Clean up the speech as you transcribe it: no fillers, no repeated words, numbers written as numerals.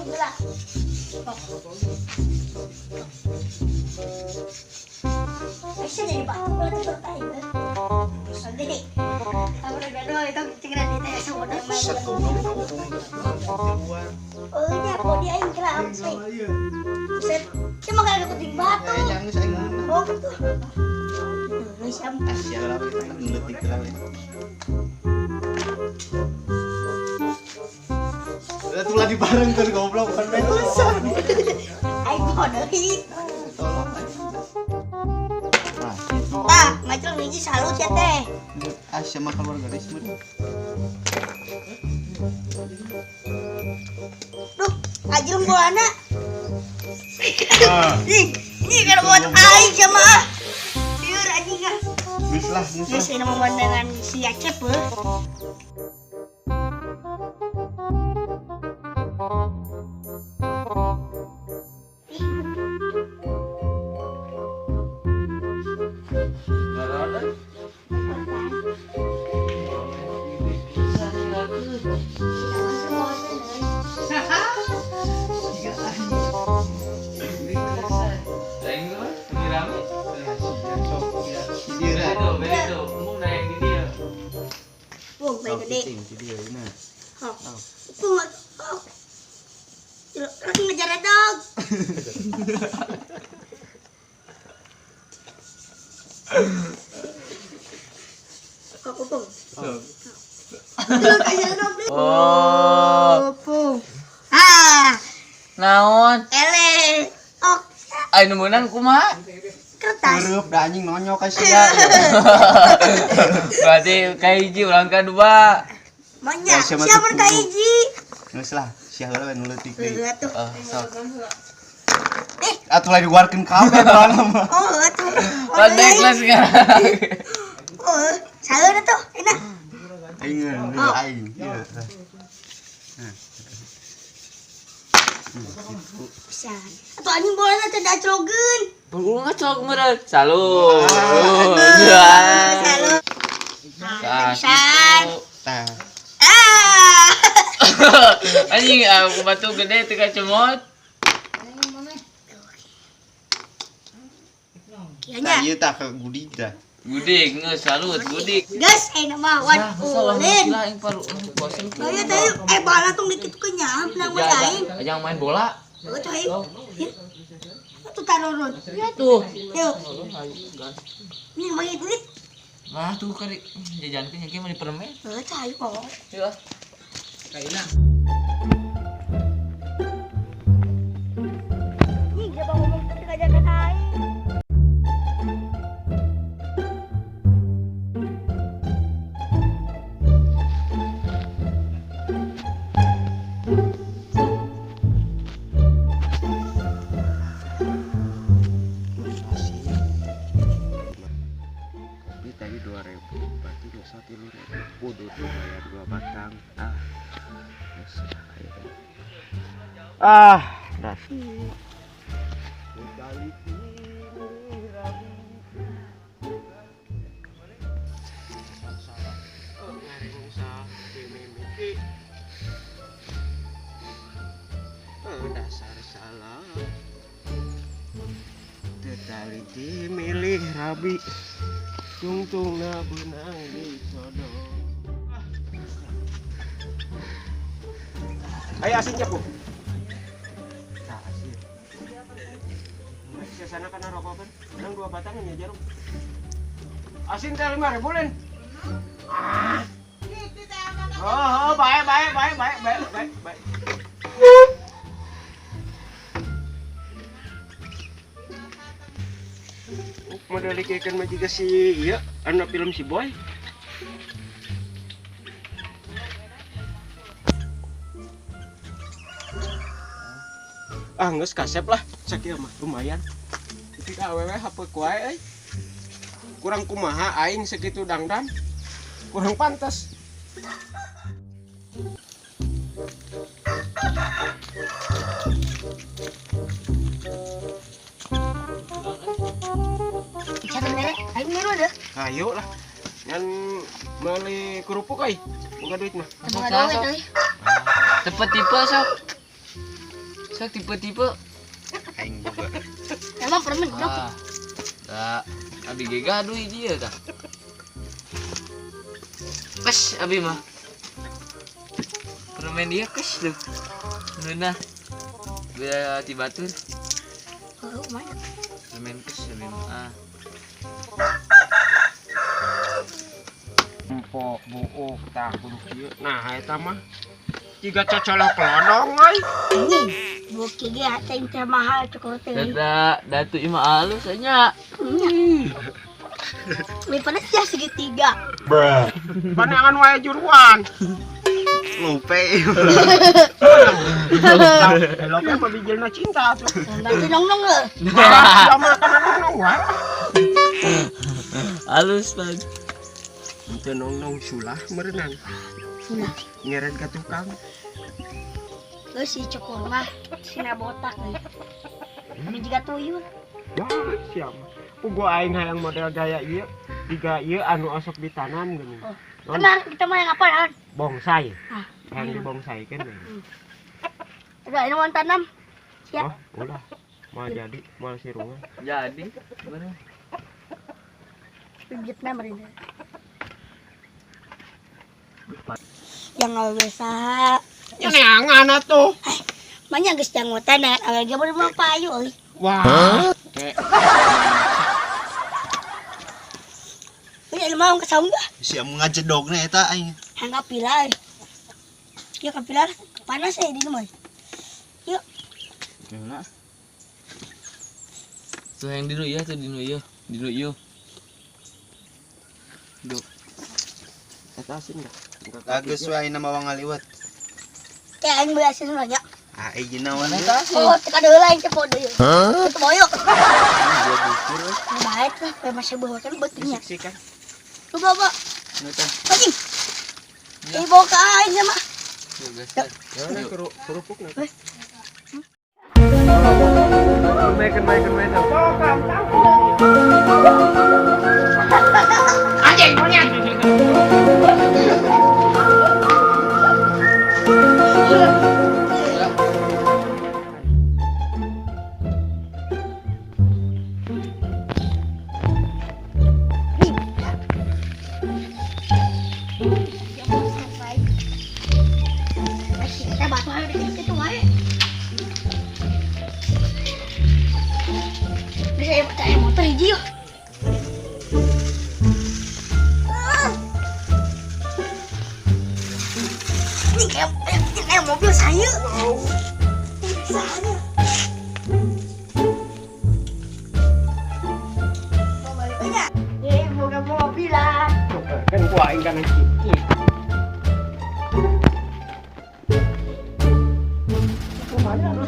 aing lah. Aisyah jadi batu kalau tuh aing. Sedih. Aku udah gaduh itu cengeran di teh sama main. Oh nya body aing kerap sih. Set. Cuma kalau kuting batu. Oh gitu. Asia lah ngetik lah. Itu lagi bareng kan goblok kan main tulisan. Aing bodoh. Tolong. Ah, ngacil hiji salut ya teh. Asia mah keluar garis mah. Duh, ngajil bolana. Nih, ini kalau buat aing sama ah. Liur anjing ah. Geus lah, geus. Geus ini mah dengan si Acep heuh. Ngejar dog. Oh. Ah. Naon? Ele. Ok. Ayo meunang kumaha? Kertas. Heureub da anjing nonyok ka sia. Berarti ka hiji urang ka dua. Manya, siapa ka hiji? Geus lah, sia heula we nu leutik deui. Heeh atuh. Sok. Atuh lagi diguarkeun kabeh bolana mah. Oh, atuh. Pandai kelas sekarang. Oh, saeur atuh, enak. Aing deui aing. Ieu. Pisan. Atuh anjing bolana teh diaclogeun. Bola ngaclog meureun. Salut. Salut. Pisan. Tah. Ah. Anjing aku batu gede teu kacemot. Tah ieu tah ke gudik tah. Gudik geus salut gudik. Geus ayeuna mah wan ulin. Aing paru bosen. Ayo teh bola tong dikitukeun nya menang we aing. Jangan main bola. Heuh tuh aing. Tuh taruh. Ya tuh. Yuk. Ini bagi duit. Lah tuh kari jajankeun yang mah di permen. Heuh tuh ayo kok. Yuk. Kaina. Ih, siapa ngomong tadi ngajakan aing. Kopi tadi 2.000, berarti dosa 3.000. Bodoh tuh bayar 2 batang. Ah. Ah, dah. Dasar salah. Tetaliti milih rabi. Tungtungna benang disodok. Ayo asin bu. Nah, asin. Sana kana rokok kan? Menang 2 batang ya jarum. Asin teh 5.000 len. Ah. Oh, baik baik baik baik baik baik baik. Model ikan mah juga si iya, anak film si Boy. Ah, geus kasep lah, sakieu mah lumayan. Tapi awewe HP ku ae euy. Kurang kumaha aing segitu dangdan. Kurang pantas. Ayo miru deh. Ayo lah. Ngan beli kerupuk euy. Boga duit mah. Boga duit euy. Cepet tipe sok. Sok tipe-tipe. Aing boga. Emang permen goblok. Ah. Da, abi ge gaduh dia tah. Kes abi mah. Permen dia kes tuh. Ngeunah. Beda ti batur. Oh, lumayan. Permen kes abi mah. Ah. Empok buuk tah kudu kieu. Nah, eta mah jiga cocolok lodong euy. Anjing, buki ge hate teh mahal cukur teh. Dada, datu ieu mah alus nya. Mie pedes ya segitiga. Panangan wae juruan. Lupe. Lope mah bijilna cinta tuh. Berarti nong-nong lho. Nah, makan nong wae. Alus pan. Teu nong-nong sulah meureunang. Sulah. Nyeret ka tukang. Terus si cukur mah sina botak euy. Ini juga tuyul. Wah, siap. Pugu aing hayang model gaya ieu, jiga ieu anu osok ditanam geuning. Oh. Tenang, kita mah yang apa, An? Bonsai. Ah. Hayang dibonsai-keun we. Udah, ini mau tanam. Siap. Oh, ulah. Moal jadi, moal sirungan. Jadi, bener. Bibitna meureun. Yang awewe saha? Ya neangan atuh. Manya geus janggotan awewe ge bener mah payu euy. Wah. Ini mah ke saung gah. Siap ngajedogna eta aing. Hang kapila euy. Ya kapila panas euy di mah. Yuk. Gimana? Tuh yang dinu iya tuh dinu iya, dinu iya. Duh. Eta asin enggak? Geus we aing mah ngaliwat. Teh aing beli asin banyak. Ah, ieu naon eta? Oh, teka deui aing teh podo ieu. Teu boyok. Dua bukur. Baik lah, kayak masih bawa kan betulnya. Siksikan. Coba, Pak. Nu teh. Anjing. Ini bawa ke aing sama. Yuk, guys. Ya, kerupuk na. Weh. Main. Anjing, monyet. Kita batu aja dikit itu wae. Bisa ya percaya motor hiji yuk. Ini kayak mobil saya. Saya. Ini bukan mobil lah. Kan gua aing kana ciki. Lumayan.